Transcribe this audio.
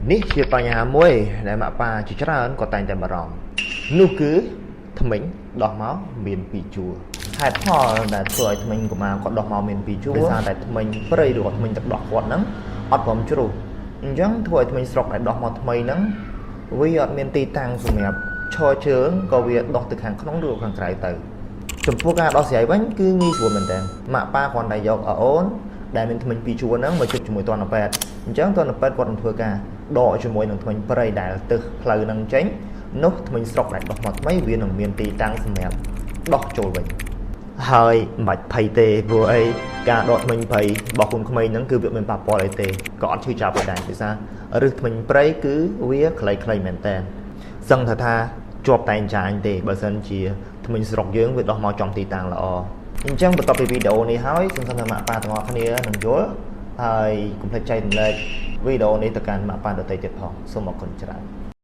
នេះជាបញ្ហាមួយដែលម៉ាក់ប៉ាជាច្រើនក៏តែងតែបារម្ភនោះគឺធ្មេញដោះមកមានពីរជួរហេតុផលដែលធ្វើឲ្យធ្មេញកុមារគាត់ដោះមកមានពីរជួរដោយសារតែធ្មេញព្រៃឬក៏ធ្មេញទឹកដោះគាត់ហ្នឹងអត់ព្រមជ្រុះអញ្ចឹងធ្វើឲ្យធ្មេញស្រុកដែលដោះមកថ្មីហ្នឹងវាអត់មានទីតាំងសម្រាប់ឈរជើងក៏វាដោះទៅខាងក្នុងឬក៏ខាងក្រៅទៅ ចំពោះការដោះស្រាយវិញគឺងាយស្រួលមែនតើម៉ាក់ប៉ាគ្រាន់តែយកអូនដែលមានធ្មេញពីរជួរហ្នឹងមកជិតជាមួយទន្តពេទ្យអញ្ចឹងទន្តពេទ្យគាត់នឹងធ្វើការដកជាមួយនឹងធ្មេញព្រៃដែលទឹះផ្លូវហ្នឹងចេញនោះធ្មេញស្រុកដែលដោះមកថ្មីវានឹងមានទីតាំងសម្រាប់ដោះចូលវិញហើយមិនបាច់ភ័យទេព្រោះអីការដកធ្មេញព្រៃរបស់កូនក្មេងហ្នឹងគឺវាមិនប៉ះពាល់អីទេក៏អត់ឈឺចាប់ដែរភាសាឫសធ្មេញព្រៃគឺវាខ្លីៗមែនតើសឹងថាថាជាប់តែអញ្ចាញទេបើសិនជាធ្មេញស្រុកយើងវាដោះមកចំទីតាំងល្អអញ្ចឹងបន្ទាប់ពីវីដេអូនេះហើយសង្ឃឹមថាម៉ាក់ប៉ាទាំងអស់គ្នានឹងយល់ហើយកុំភ្លេចចែករំលែកវីដេអូនេះទៅកាន់ម៉ាក់ប៉ាដទៃទៀតផងសូមអរគុណច្រើន។